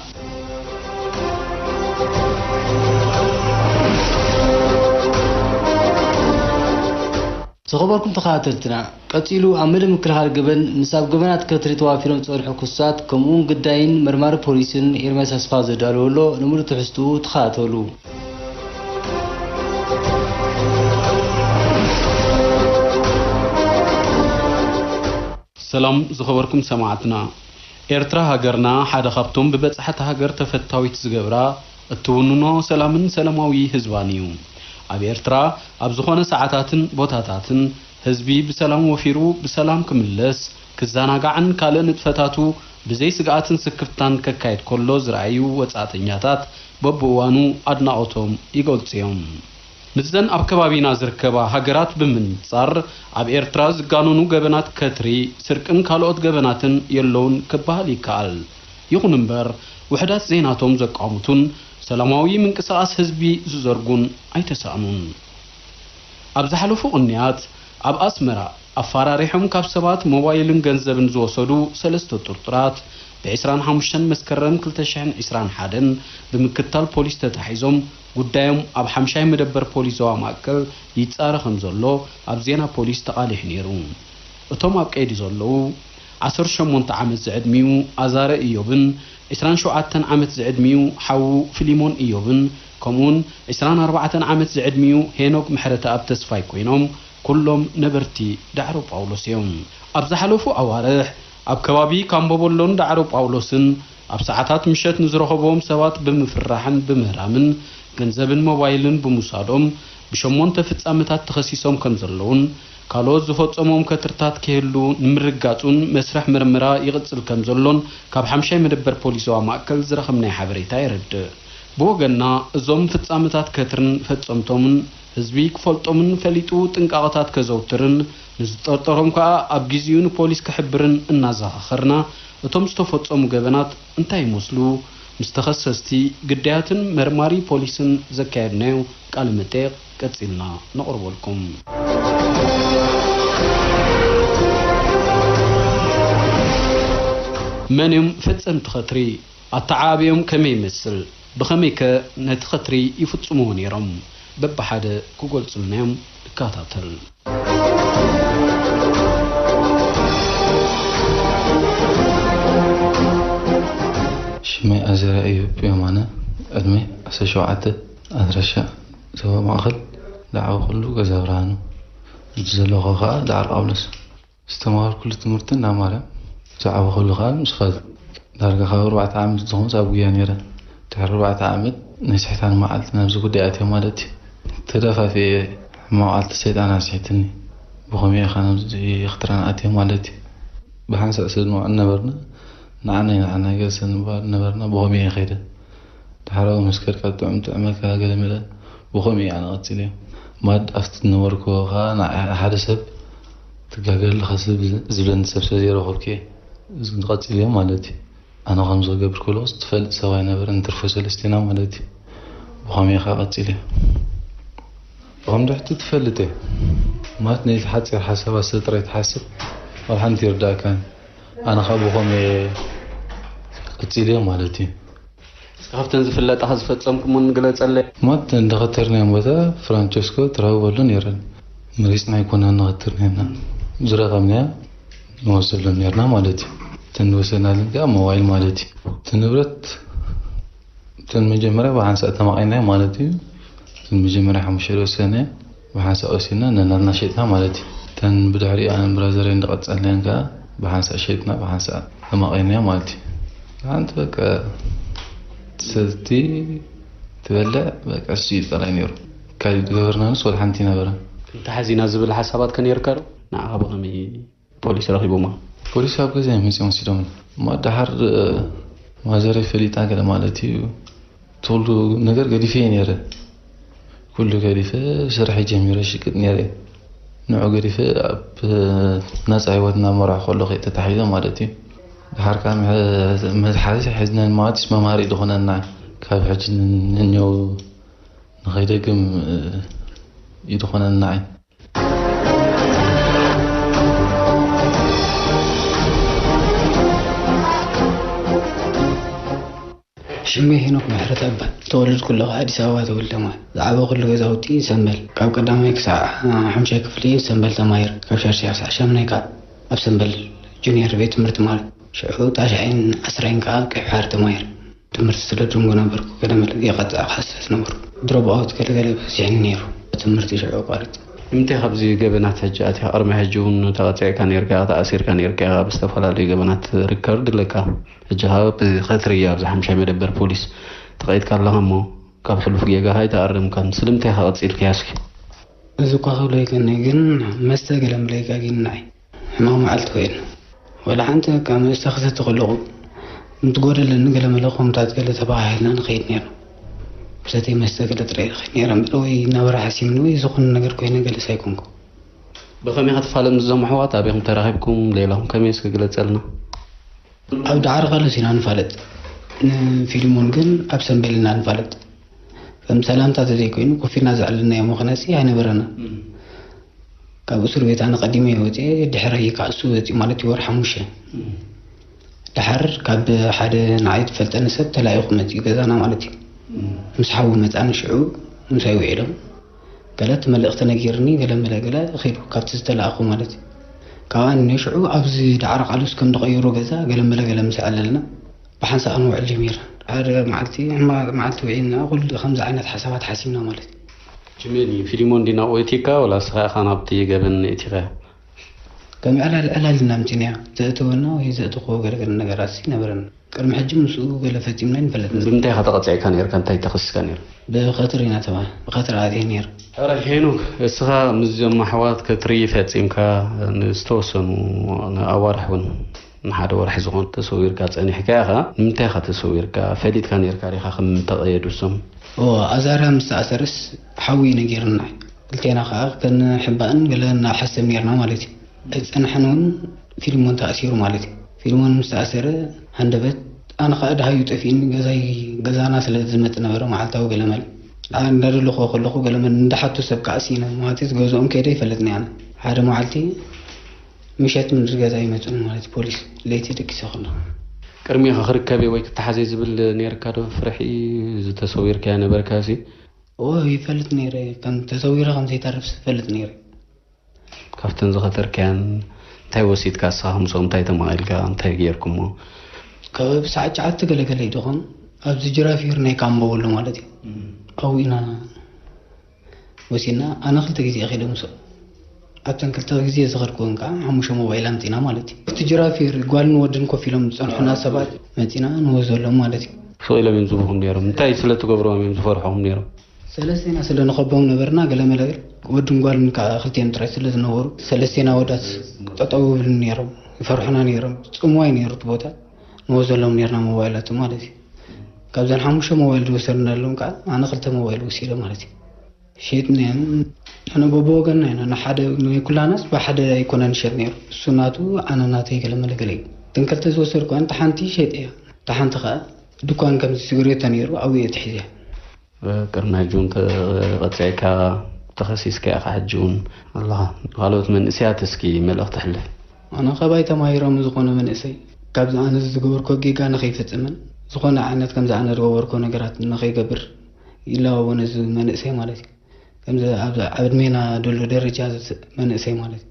ዝኸበርኩም ተኸታተልትና፣ ቀጺሉ ኣብ መደብ ምክልኻል ገበን ምስ ኣብ ገበናት ከትሪ ተዋፊሮም ዝጸንሑ ክሱሳት፣ ከምኡውን ግዳይን መርማሪ ፖሊስን ኤርምያስ ኣስፋው ዘዳለወ ኣሎ። ንምሉእ ትሕዝትኡ ተኸታተሉ። ሰላም ዝኸበርኩም ሰማዕትና፣ ኤርትራ ሃገርና ሓደ ካብቶም ብበጻሕቲ ሃገር ተፈታዊት ዝገብራ፣ እትውንኖ ሰላምን ሰላማዊ ህዝባን እዩ። ኣብ ኤርትራ ኣብ ዝኾነ ሰዓታትን ቦታታትን ህዝቢ ብሰላም ወፊሩ ብሰላም ክምለስ፣ ክዘናጋዕን ካልእ ንጥፈታቱ ብዘይ ስግኣትን ስክፍታን ከካይድ ከሎ ዝረኣዩ ወጻእተኛታት በብእዋኑ ኣድናቖቶም ይገልጹ እዮም። ምስዘን ኣብ ከባቢና ዝርከባ ሃገራት ብምንጻር፣ ኣብ ኤርትራ ዝጋነኑ ገበናት ከትሪ፣ ስርቅን ካልኦት ገበናትን የለውን ክበሃል ይከኣል። ይኹን እምበር፣ ውሑዳት ዘይናቶም ዘቋምቱን ሰላማዊ ምንቅስቓስ ህዝቢ ዝዘርጉን ኣይተሳእኑን። ኣብ ዝሓለፉ ቅንያት፣ ኣብ ኣስመራ ኣፈራሪሖም ካብ ሰባት ሞባይልን ገንዘብን ዝወሰዱ ሰለስተ ጥርጡራት፣ ብ ዕስራን ሓሙሽተን መስከረም ክልተ ሽሕን ዕስራን ሓደን ብምክትታል ፖሊስ ተታሒዞም፣ ጉዳዮም ኣብ ሓምሻይ መደበር ፖሊስ ዞባ ማእከል ይጻረ ከም ዘሎ ኣብ ዜና ፖሊስ ተቓሊሑ ነይሩ። እቶም ኣብ ቀይዲ ዘለዉ፣ ዓሰርተ ሸሞንተ ዓመት ዝዕድሚኡ ኣዛረ እዮብን ዕስራን ሸውዓተን ዓመት ዝዕድሚኡ ሓዉ ፊሊሞን እዮብን፣ ከምኡውን ዕስራን ኣርባዕተን ዓመት ዝዕድሚኡ ሄኖክ ምሕረተኣብ ተስፋይ ኮይኖም፣ ኩሎም ነበርቲ ዳዕሮ ጳውሎስ እዮም። ኣብ ዝሓለፉ ኣዋርሕ፣ ኣብ ከባቢ ካምቦቦሎን ዳዕሮ ጳውሎስን ኣብ ሰዓታት ምሸት ንዝረኸብዎም ሰባት ብምፍርራሕን ብምህራምን፣ ገንዘብን ሞባይልን ብምውሳዶም፣ ብሸሞንተ ፍጻመታት ተኸሲሶም ከም ዘለዉን፣ ካልኦት ዝፈጸምዎም ከትርታት ክህሉ ንምርግጋጹን መስርሕ ምርመራ ይቕጽል ከም ዘሎን ካብ ሓምሻይ መደበር ፖሊስ ዞባ ማእከል ዝረኸብናዮ ሓበሬታ የረድእ። ብወገንና፣ እዞም ፍጻመታት ከትርን ፈጸምቶምን ህዝቢ ክፈልጦምን ፈሊጡ ጥንቃቐታት ከዘውትርን ንዝጠርጠሮም ከኣ ኣብ ግዜኡ ንፖሊስ ክሕብርን እናዘኻኸርና፣ እቶም ዝተፈጸሙ ገበናት እንታይ ይመስሉ? ምስ ተኸሰስቲ፣ ግዳያትን መርማሪ ፖሊስን ዘካየድናዮ ቃለ መጠይቕ ቀጺልና ነቕርበልኩም። መን እዮም ፈጸምቲ ኸትሪ? ኣተዓባብዮም ከመይ ይመስል? ብኸመይከ ነቲ ኸትሪ ይፍጽምዎ ነይሮም? በብሓደ ክገልጹልና እዮም። ንከታተል። ሽመይ ኣዘራ እዩ የማነ፣ ዕድመይ ዓሰርተ ሸውዓተ፣ ኣድራሻ ዞባ ማእኸል፣ ዳዕሮ ኩሉ ገዛ ብርሃኑ፣ እዚ ዘለኹ ኸዓ ዳዕሮ ጳውሎስ። ዝተምሃርኩሉ ትምህርቲ እንዳ ማርያም፣ ዝዓበኹሉ ኸዓ ምስ ፋዘር። ዳርጋ ካብ ኣርባዕተ ዓመት ዝኾንስ ኣብ ጉያ ነይረ። ድሕሪ ኣርባዕተ ዓመት ናይ ስሕታን መዓልቲ ናብዚ ጉዳይ ኣትየ ማለት እዩ። ተደፋፊኤ ሕማቕ መዓልቲ ሰይጣን ኣስሒትኒ። ብኸመይ ኢኻ ናብዚ ኽትራን ኣትየ ማለት እዩ። ብሓንሳእ ሰብ ንውዕል ነበርና። ንዓናይ ንዓናይ ገሰ ንበሃል ነበርና። ብኸመይ እየ ኸይደ? ዳሕራዊ ምስ ከድካ ጥዑም ጥዕመካ ገለ መለ ብኸምኡ እዩ ኣነ ቀጺለዮ። ማድ ኣብቲ ዝነበርኩዎ ኸኣ ንዓይ ሓደ ሰብ ትጋገ ኣለኻ ሰብ ዝብለኒ ሰብ ስለ ዘይረኸብኩ እየ እዚ ቀጺለዮ ማለት እዩ። ኣነ ከምዚ ክገብር ከለኹስ ትፈልጥ ሰብ ኣይነበረን፣ ንትርፎ ሰለስቴና ማለት እዩ። ብኸምኡ እየ ኸኣ ቀጺለዮ። ብኸምዚ ሕቶ ትፈልጥ እየ ማለት ነቲ ሓጺር ሓሳባት ሰብ ጥራይ ትሓስብ፣ ዋላ ሓንቲ ይርዳእካን። ኣነ ኸኣ ብኸምኡ እየ ቀጺለዮ ማለት እዩ። እስከ ካብተን ዝፍለጣ ዝፈጸምኩመን ግለጸለይ። ሞት እንዳ ኸተርናዮም ቦታ ፍራንቸስኮ ትረኽበሉ ነይረን። መሪጽና ኣይኮናን ንኸትር ነርና። ዝረኸብናያ ንወስደሎም ነርና ማለት እዩ። እተን ዝወሰድናለን ከኣ ሞባይል ማለት እዩ። እቲ ንብረት እተን መጀመርያ ብሓንሳእ ተማቒልናዮ ማለት እዩ። ንመጀመርያ ሓሙሽተ ዶ ወሰነ፣ ብሓንሳእ ወሲድና ነናትና ሸጥና ማለት እዩ። እተን ብድሕሪኡ ኣነን ብራዘረይን ዝቐጸልናየን ከኣ ብሓንሳእ ሸጥና፣ ብሓንሳእ ተማቒርናዮ ማለት እዩ። ሓንቲ በቃ ትሰቲ ትበልዕ፣ በቃ እሱ እዩ ጥራይ ነይሩ። ካልእ ዝገበርናንስ ወላ ሓንቲ ኣይነበረን። ተሓዚና ዝብል ሓሳባት ከ ነይርካ ዶ? ንዓኻ ብኸመይ ፖሊስ ረኺቦማ? ፖሊስ ኣብ ገዛ እዮም መጺኦም ወሲዶምና። እሞ ደሓር፣ እ፣ ማዘረይ ፈሊጣ ገለ ማለት እዩ። እቲ ኩሉ ነገር ገዲፈ እየ ነይረ። ኩሉ ገዲፈ ስርሐይ ጀሚረ ሽቅጥ ነይረ። ንዑ ገዲፈ ኣብ ናጻ ህይወት እናመራሕኩ ከለኹ እየ ተታሒዘ ማለት እዩ። ደሓር ከኣ ምሕ-፣ መትሓዚ ሒዝናን ማለት መምሃሪ እዩ ዝኾነና። ካብ ሕጂ ንኔው ንኸይደግም፣ እ፣ እዩ ዝኾነና። ሽመይ ሄኖክ ምሕረት እባሃል። ዝተወለድኩ ኣለኹ ኣዲስ ኣበባ ተወልደ፣ ማለት ዝዓበኹሉ ገዛውቲ ሰምበል። ካብ ቀዳማይ ክሳዕ ሓሙሻይ ክፍሊ ሰምበል ተማሂረ። ካብ ሻድሻይ ክሳዕ ሻምናይ ከዓ ኣብ ሰምበል ጁኒየር ቤት ትምህርቲ ማለት። ሽዑ ታሽዓይን ዓስራይን ከዓ ኣብ ቀይሕ ባሕሪ ተማሂረ። ትምህርቲ ስለ ድንጉ ነበርኩ፣ ገለ መለ የቐጽዕ ክሓስስ ነበርኩ። ድሮፕ ኣውት ገለገለ በዚሕኒ ነይሩ። ትምህርቲ ሽዑ ኣቋሪጸ። ንምንታይ ካብዚ ገበናት ሕጂ ኣቲኻ? ቅድሚ ሕጂ እውን ተቐጺዕካ ነይርካ ኢኻ፣ ተኣሲርካ ነይርካ ኢኻ፣ ኣብ ዝተፈላለዩ ገበናት ሪከርድ ኣለካ። ሕጂ ኸኣ ብኸትሪ ኣብዚ ሓምሻይ መደበር ፖሊስ ተቐይድካ ኣለኻ እሞ፣ ካብ ሕሉፍ ጌጋኻ ኣይተኣረምካን። ስለምንታይ ኢኻ ቀጺልካዮ እስኪ? እዚ እኳ ክብሎ ይቀኒ፣ ግን መስተ ገለ ምለ ይጋጊንና እዩ። ሕማቕ መዓልቲ ኮይኑ፣ ወላ ሓንቲ በቃ መስተ ክሰቲ ከለኹ፣ ምስ ጎደለኒ ገለ መለ ኮምታት ገለ ተበሃሂልና ንኸይድ ነይርና። ብሰተይ መስተ ገለ ጥራይ ይኸይድ ነይረ እምበር፣ ወይ ናብራ ሓሲምኒ ወይ ዝኾነ ነገር ኮይነ ገለስ ኣይኮንኩ። ብኸመይ ኢኻ ትፋለጥ ምስዞም ኣሕዋት? ኣበይኹም ተራኺብኩም? ሌላኹም ከመይ እስኪ ግለጸልና። ኣብ ዳዕሮ ካልኦስ ኢና ንፋለጥ። ንፊልሞን ግን ኣብ ሰምበል ኢና ንፋለጥ። ከም ሰላምታ ተዘይኮይኑ ኮፍ ኢልና ዘዕለልናዮ ምኽንያት ኣይነበረና። እም። ካብ እስር ቤት ኣነ ቀዲመ እየ ወፅየ፣ ድሕረይ ከዓ እሱ ወፂኡ ማለት እዩ፣ ወርሒ ሓሙሽተ። እም። ደሓር ካብ ሓደ ንዓይ ትፈልጠኒ ሰብ ተላኢኹ መፂኡ ገዛና ማለት እዩ። እም። ምስ ሓዉ መፃኒ ሽዑ ምሳይ ውዒሎም። ገለ እቲ መልእኽቲ ነጊርኒ፣ ገለ መለ ገለ ኺዱ ካብቲ ዝተላእኹ ማለት እዩ። ካብኣ ንሽዑ ኣብዚ ዳዕሮ ቃሉስ ከም ዝቐየሩ ገዛ ገለ መለ ገለ ምስ ኣዕለልና ብሓንሳእ ክንውዕል ጀሚርና። ሓደ መዓልቲ፣ ሕማቕ መዓልቲ ውዒልና፣ ኩሉ ከምዚ ዓይነት ሓሳባት ሓሲብና ማለት እዩ። ጅሜል፣ ፊሊሞን ዲና ኦይቲካ ወላ እስኻ ኢኻ ናብቲ ገበን እቲኻ? ከም ዕላል፣ ዕላል ኢና ምጺናዮ። ዘእተወና ወይ ዘእተኽዎ ገለ ገለ ነገራት ሲ ነበረና። ቅድሚ ሕጂ ምስኡ ገለ ፈጺምና ኣይንፈልጥን። ብምንታይ ኢኻ ተቐጺዕካ ነይርካ? እንታይ ተኸሲስካ ነይርካ? ብኸትሪ ኢና ተባሂልና። ብኸትሪ ኣትየ ነይረ። ሕራይ ሄኖክ፣ እስኻ ምስዞም ኣሕዋት ከትሪ ፈጺምካ ንዝተወሰኑ ኣዋርሕ እውን ንሓደ ወርሒ ዝኾን ተሰዊርካ ጸኒሕካ ኢኻ። ንምንታይ ኢኻ ተሰዊርካ? ፈሊጥካ ነይርካ ዲኻ ከም ተቐየዱ እሶም? እዎ፣ ኣዛርያ ምስ ተኣሰርስ ሓዊ እዩ ነጊሩና። ክልቴና ከኣ ከንሕባእን ገለ እናሓሰብ ነይርና ማለት እዩ። ኣይጸንሐን እውን ፊልሞን ተኣሲሩ ማለት እዩ። ፊልሞን ምስ ተኣሰረ ሃንደበት ኣነ ከኣ ደሃዩ ጠፊእኒ ገዛይ፣ ገዛና ስለ ዝመጽእ ነበረ መዓልታዊ ገለመለ። ደኣ እንዳደለኹዎ ከለኹ ገለመለ እንዳሓቱ ሰብ ከኣ ስኢነ ማለት እዩ። ገዝኦም ከይደ ይፈልጥን እየ ኣነ። ሓደ መዓልቲ ምሸት ምድሪ ገዛ ይመጹኒ ማለት እዩ ፖሊስ፣ ለይቲ ደቂሰ ከለኹ። ቅድሚኡ ክርከብ ወይ ክተሓዘ ዝብል ነይርካ ዶ ፍርሒ? ዝተሰዊርካዮ ነበርካ ሲ? እዎ፣ ይፈልጥ ነይረ። ከም ተሰዊረ ከም ዘይተርፍ ይፈልጥ ነይረ። ካብተን ዝኸተርካየን እንታይ ወሲድካ እስኻ? ምስኦም እንታይ ተማቒልካ? እንታይ ጌርኩሞ? ከባቢ ሰዓት ትሽዓተ ገለገለ እዩ ድኾን፣ ኣብዚ ጅራፊር ናይ ካምቦ ኣሎ ማለት እዩ። እም። ኣብኡ ኢና ወሲድና። ኣነ ክልተ ግዜ እየ ከይደ ምስኦም። ኣብተን ክልተ ግዜ ዝኸድኩወን ከዓ ሓሙሽተ ሞባይል ኣምጺና ማለት እዩ። ኣብቲ ጅራፊር ጓልን ወድን ኮፍ ኢሎም ዝጸንሑና ሰባት መጺና ንወስደሎም ማለት እዩ። ስቕ ኢሎም እዮም ዝብኹም ነይሮም። እንታይ ስለ ትገብርዎም እዮም ዝፈርሑኹም ነይሮም? ሰለስቴና ስለ ንኸቦም ነበርና፣ ገለመለ ወድን ጓልን ከዓ ክልቲኦም ጥራይ ስለ ዝነበሩ፣ ሰለስቴና ኣወዳት ጠጠው ይብሉ ነይሮም፣ ይፈርሑና ነይሮም። ጽምዋይ ነይሩ እቲ ቦታ፣ ንወስደሎም ነይርና ሞባይላቶም ማለት እዩ። ካብዘን ሓሙሽተ ሞባይል ዝወሰድናሎም ከዓ ኣነ ክልተ ሞባይል ወሲደ ማለት እዩ። ሸይጥናየን፣ ኣነ በብወገንና ኢና፣ ንሓደ፣ ናይ ኩላናስ ብሓደ ኣይኮነን ዝሸጥ ነይሩ። እሱ ናቱ፣ ኣነ ናተይ ገለመለ ገለ እዩ። እተን ክልተ ዝወሰድኩወን፣ እታ ሓንቲ ሸይጠያ፣ እታ ሓንቲ ከዓ ድኳን ከምዚ ሲጋሬቶ ነይሩ፣ ኣብኡ እየ ተሒዘያ። ቅድሚ ሕጂ እውን ተቐጺዕካ ተኸሲስካ ኢኻ፣ ሕጂ እውን ኣለኻ። ንኻልኦት መንእሰያት እስኪ መልእኽቲ ኣሕልፍ። ኣነ ካባይ ተማሂሮም ዝኾነ መንእሰይ ካብዚ ኣነ ዝገበርኩ ጌጋ ንኸይፍጽምን ዝኾነ ዓይነት ከምዚ ኣነ ዝገበርኩ ነገራት ንኸይገብር ይላበዎ ነዚ መንእሰይ ማለት እዩ። ከምዚ ኣብ ዕድሜና ዘሎ ደረጃ መንእሰይ ማለት እዩ።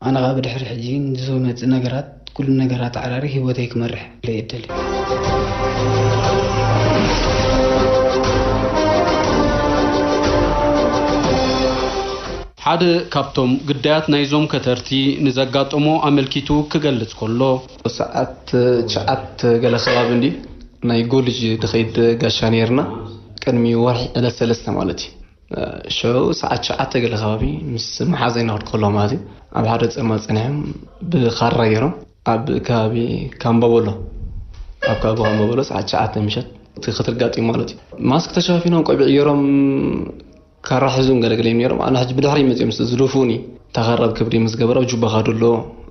ኣነ ኸኣ ብድሕሪ ሕጂ ንዝመጽእ ነገራት፣ ኩሉ ነገር ኣተዓራሪ ህይወተይ ክመርሕ እየ እደሊ። ሓደ ካብቶም ግዳያት ናይዞም ከተርቲ ንዘጋጠሞ ኣመልኪቱ ክገልጽ ከሎ፣ ሰዓት ትሽዓተ ገለ ከባቢ እንዲ ናይ ጎልጅ ድኸይድ ጋሻ ነይርና። ቅድሚ ወርሒ ዕለት ሰለስተ ማለት እዩ። ሸው ሰዓት ትሽዓተ ገለ ከባቢ ምስ መሓዘይ ናወድ ከሎ ማለት እዩ። ኣብ ሓደ ጸልማት ጸኒሖም ብኻራ ገይሮም ኣብ ከባቢ ካምባቦሎ፣ ኣብ ከባቢ ካምባቦሎ ሰዓት ትሽዓተ ምሸት እቲ ክትርጋጥ እዩ ማለት እዩ። ማስክ ተሸፋፊኖም ቆቢዕ ገይሮም ካራ ሒዞም ገለገለ እዮም ነይሮም። ኣነ ሕጂ ብድሕሪ መጺኦም ምስ ዝደፍኡኒ፣ እታ ካራ ኣብ ክብዲ ምስ ገበረ፣ "ኣብ ጁባኻ ደሎ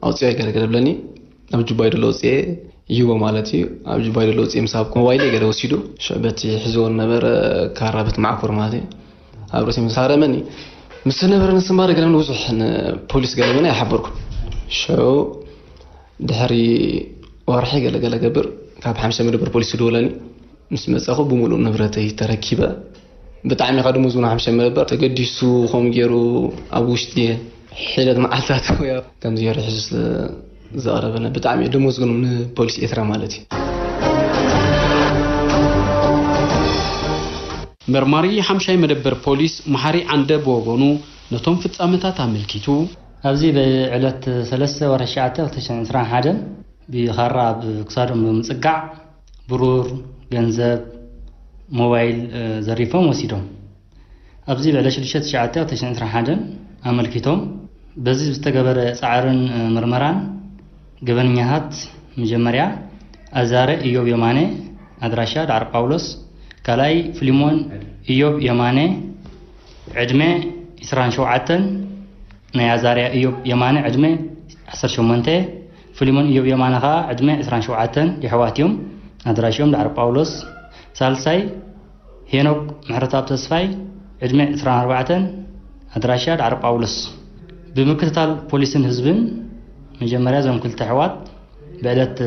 ኣውጽኦ ገለገለ" ብለኒ። ኣብ ጁባይ ደሎ ኣውጽኤ ይቦ ማለት እዩ። ኣብ ጁባይ ደሎ ኣውጽኤ ምስ ሃብኩ፣ ሞባይለይ ገለ ወሲዱ። ሸ-፣ በቲ ሒዝዎ ነበረ ካራ፣ በቲ ማዕኮር ማለት እዩ። ኣብ ርእሲ ምስ ሃረመኒ፣ ምስ ነበረ ንስማረ ገለ ብዙሕ ንፖሊስ ገለ ምንም ኣይሓበርኩን። ሸው ድሕሪ ወርሒ ገለ ገለ ገብር፣ ካብ ሓምሻይ መደበር ፖሊስ ይድወለኒ። ምስ መጻኹ ብምሉእ ንብረተይ ተረኪበ። ብጣዕሚ ኢኻ ደሞዝ እውን ሓምሻይ መደበር ተገዲሱ፣ ከምኡ ገይሩ ኣብ ውሽጢ ሒደት መዓልታት ወይ ከምዚ ገይሩ ሒዙ ስለ ዘቕረበና፣ ብጣዕሚ ደሞዝ ግን ንፖሊስ ኤርትራ ማለት እዩ። መርማሪ ሓምሻይ መደበር ፖሊስ መሓሪ ዓንደ ብወገኑ፣ ነቶም ፍጻመታት ኣመልኪቱ፣ ኣብዚ ብዕለት ሰለስተ ወርሒ ትሽዓተ ክልተ ሽሕን ዕስራን ሓደን ብኻራ ኣብ ክሳዶም ብምጽጋዕ፣ ብሩር፣ ገንዘብ፣ ሞባይል፣ እ፣ ዘሪፎም ወሲዶም። ኣብዚ ብዕለት ሽዱሽተ ትሽዓተ ክልተ ሽሕን ዕስራን ሓደን ኣመልኪቶም፣ በዚ ዝተገበረ ጻዕርን፣ እ፣ ምርመራን፣ ገበነኛታት መጀመርያ ኣዛረ ኢዮብ የማነ፣ ኣድራሻ ዳዕሮ ጳውሎስ፣ ካልኣይ ፊሊሞን ኢዮብ የማነ፣ ዕድመ ዕስራን ሸውዓተን፣ ናይ ኣዛርያ ኢዮብ የማነ ዕድመ ዓሰርተ ሸሞንተ፣ ፊሊሞን ኢዮብ የማነ ከኣ ዕድመ ዕስራን ሸውዓተን፣ የሕዋት እዮም። ኣድራሽኦም ዳዕሮ ጳውሎስ። ሳልሳይ ሄኖክ ምሕረተኣብ ተስፋይ፣ ዕድመ ዕስራን ኣርባዕተን፣ ኣድራሻ ዳዕሮ ጳውሎስ። ብምክትታል ፖሊስን ህዝብን መጀመርያ እዞም ክልተ ኣሕዋት ብዕለት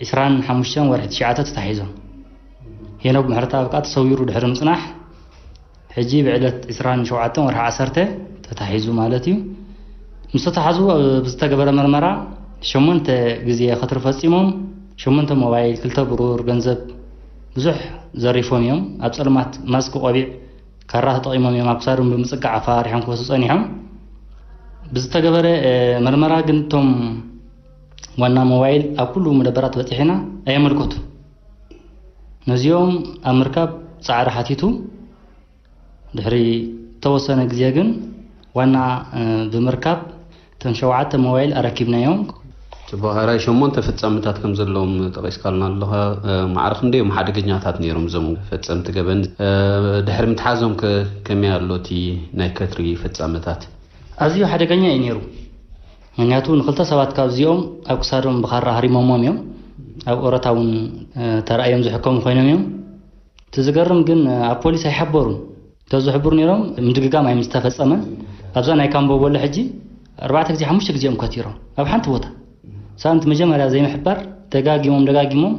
ዕስራን ሓሙሽተን ወርሒ ትሽዓተ ተታሒዞም። ሄኖክ ምሕረተኣብ ከኣ ተሰዊሩ ድሕሪ ምጽናሕ፣ ሕጂ ብዕለት ዕስራን ሸውዓተን ወርሒ ዓሰርተ ተታሒዙ ማለት እዩ። ምስ ተታሓዙ፣ ኣብ ዝተገበረ መርመራ ሸሞንተ ግዜ ክትሪ ፈጺሞም፣ ሸሞንተ ሞባይል፣ ክልተ ብሩር፣ ገንዘብ ብዙሕ ዘሪፎም እዮም። ኣብ ጸልማት ማስክ፣ ቆቢዕ፣ ካራ ተጠቒሞም እዮም ኣብ ክሳዶም ብምጽጋዕ ኣፈራሪሖም ክወስዱ ጸኒሖም። ብዝተገበረ፣ እ፣ መርመራ ግን እቶም ዋና ሞባይል ኣብ ኩሉ መደበራት በጺሕና ኣየመልከቱን። ነዚኦም ኣብ ምርካብ ጻዕሪ ሓቲቱ። ድሕሪ ዝተወሰነ ግዜ ግን ዋና፣ እ፣ ብምርካብ እተን ሸውዓተ ሞባይል ኣረኪብናዮም። ጽቡቕ፣ ሕራይ ሸሞንተ ፈጻምታት ከም ዘለዎም ጠቒስካልና ኣለኻ። እ፣ ማዕረ ክንደዮም ሓደገኛታት ነይሮም እዞም ፈጸምቲ ገበን? እ፣ ድሕሪ ምትሓዞም ከ ከመይ ኣሎ እቲ ናይ ከትሪ ፈጻምታት? ኣዝዩ ሓደገኛ እዩ ነይሩ። ምኽንያቱ ንኽልተ ሰባት ካብዚኦም ኣብ ክሳዶም ብኻራ ሃሪሞሞም እዮም። ኣብ ኦረታ እውን፣ እ፣ ተራእዮም ዝሕከሙ ኮይኖም እዮም። እቲ ዝገርም ግን፣ ኣብ ፖሊስ ኣይሓበሩን። እንተዝሕብሩ ነይሮም፣ ምድግጋም ኣይምስተፈጸመን። ኣብዛ ናይ ካምቦ በሎ ሕጂ ኣርባዕተ ግዜ፣ ሓሙሽተ ግዜ እዮም ከቲሮም ኣብ ሓንቲ ቦታ። ሳንቲ መጀመርያ ዘይምሕባር፣ ደጋጊሞም ደጋጊሞም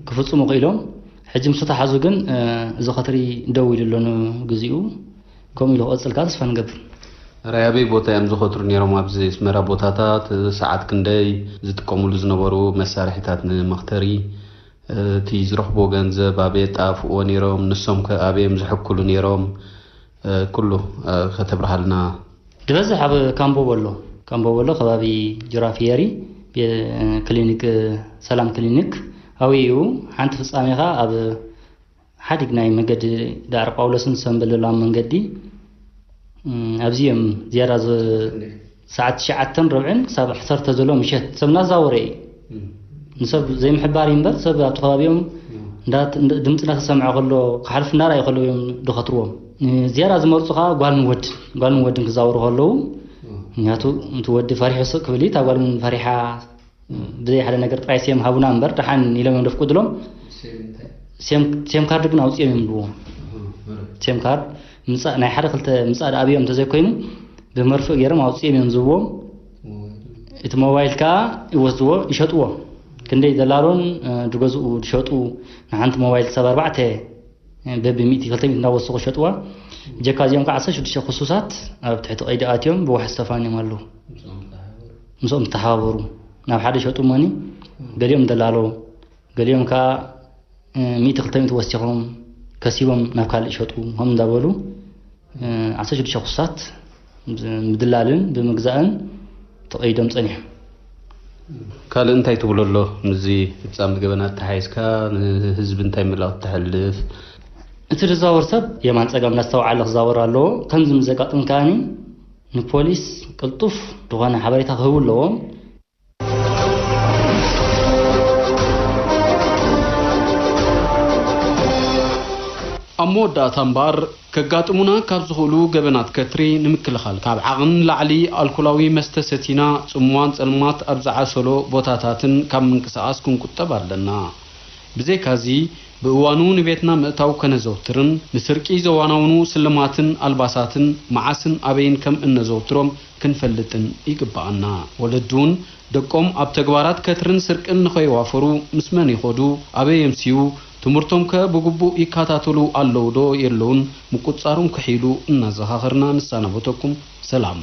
ክፍጽሙ ክኢሎም። ሕጂ ምስ ተታሓዙ ግን፣ እ፣ እዚ ከትሪ ደው ኢሉ ኣሎ ንግዚኡ። ከምኡ ኢሉ ክቕጽል ከኣ ተስፋ ንገብር። ሕራይ ኣበይ ቦታ እዮም ዝኸትሩ ነይሮም? ኣብዚ ኣስመራ ቦታታት፣ ሰዓት ክንደይ፣ ዝጥቀሙሉ ዝነበሩ መሳርሒታት ንመኽተሪ፣ እቲ ዝረኽቦ ገንዘብ ኣበይ የጣፍእዎ ነይሮም? ንሶም ከ ኣበይ እዮም ዝሕክሉ ነይሮም? እ፣ ኩሉ፣ እ፣ ከተብርሃልና። ዝበዝሕ ኣብ ካምቦ በሎ፣ ካምቦ በሎ ከባቢ ጅራፊየሪ፣ ቤ-፣ ክሊኒክ፣ ሰላም ክሊኒክ ኣብኡ እዩ። ሓንቲ ፍጻሜ ከኣ ኣብ ሓዲግ ናይ መገዲ ዳዕሮ ጳውሎስን ሰምበል ዘለዋ መንገዲ፣ እም፣ ኣብዚ እዮም ዝያዳ ዝ-፣ ሰዓት ትሽዓተን ርብዕን ክሳብ ዓሰርተ ዘሎ ምሸት ሰብ እናዛወረ እዩ። እም። ንሰብ ዘይምሕባር እዩ እምበር፣ ሰብ ኣብቲ ከባቢኦም እም። እንዳ-፣ እንዳ-፣ ድምፂ እናተሰምዐ ከሎ፣ ክሓልፍ እናረኣዩ ከለዉ እዮም ዝኸትርዎም። ዝያዳ ዝመርፁ ከዓ ጓልን ወድን፣ ጓልን ወድን ክዛወሩ ከለዉ፣ እም። ምክንያቱ እቲ ወዲ ፈሪሑ ስቕ ክብል እዩ፣ እታ ጓል እውን ፈሪሓ ብዘይ ሓደ ነገር ጥራይ ሴም ሃቡና እምበር ደሓን ኢሎም እዮም ደፍቁድሎም። ሴም እንታይ? ሴም፣ ሴም ካርድ ግን ኣውፅኦም እዮም ዝብልዎም። ኣሃ፣ መረ። ሴም ካርድ ምፃእ ናይ ሓደ ክልተ ምፃእ ደኣ ኣብዮም እንተዘይኮይኑ ብመርፍእ ገይሮም ኣውፅኦም እዮም ዝብዎም። ሞባይል። እቲ ሞባይል ከዓ ይወስድዎ፣ ይሸጥዎ። ክንደይ ደላሎን፣ እ፣ ድገዝኡ ድሸጡ ንሓንቲ ሞባይል ክሳብ ኣርባዕተ በቢ ሚእቲ ክልተ ሚእቲ እንዳወሰኹ ሸጥዋ። ብጀካ እዚኦም ከዓ ዓሰርተ ሽዱሽተ ክሱሳት ኣብ ትሕቲ ቀይዲ ኣትዮም ብዋሕስ ተፋንዮም ኣለዉ። ምስኦም ተሓባበሩ። ምስኦም ተሓባበሩ። ናብ ሓደ ሸጡ እሞኒ፣ ገሊኦም ደላሎ፣ ገሊኦም ከዓ፣ እ፣ ሚእቲ ክልተ ሚእቲ ወሲኾም ከሲቦም ናብ ካልእ ሸጡ። ከምኡ እንዳበሉ፣ እ፣ ዓሰርተ ሽዱሽተ ክሱሳት ብምድላልን ብምግዛእን ተቐይዶም ጸኒሖም። ካልእ እንታይ ትብሎ ኣሎ? ምስዚ ፍጻመ ገበናት ተሓይዝካ ንህዝቢ እንታይ መልእኽቲ ተሕልፍ? እቲ ዝዛወር ሰብ የማን ጸጋም እናስተውዓለ ክዛወር ኣለዎ። ከምዚ ምስ ዘጋጥም ከኣኒ ንፖሊስ ቅልጡፍ ዝኾነ ሓበሬታ ክህቡ ኣለዎም። ኣብ መወዳእታ እምበኣር፣ ከጋጥሙና ካብ ዝኽእሉ ገበናት ከትሪ ንምክልኻል፣ ካብ ዓቕን ንላዕሊ ኣልኮላዊ መስተ ሰቲና ጽምዋን ጸልማት ኣብ ዝዓሰሎ ቦታታትን ካብ ምንቅስቓስ ክንቁጠብ ኣለና። ብዘይካዚ፣ ብእዋኑ ንቤትና ምእታው ከነዘውትርን፣ ንስርቂ ዘዋናውኑ ስልማትን ኣልባሳትን መዓስን ኣበይን ከም እነዘውትሮም ክንፈልጥን ይግብኣና። ወለዲ እውን ደቆም ኣብ ተግባራት ከትርን ስርቅን ንኸይዋፈሩ ምስ መን ይኸዱ፣ ኣበይ የምስዩ፣ ትምህርቶምከ ብግቡእ ይከታተሉ ኣለዉ ዶ የለዉን ምቁጽጻሮም ክሕይሉ እናዘኻኸርና ንሰናበተኩም። ሰላም።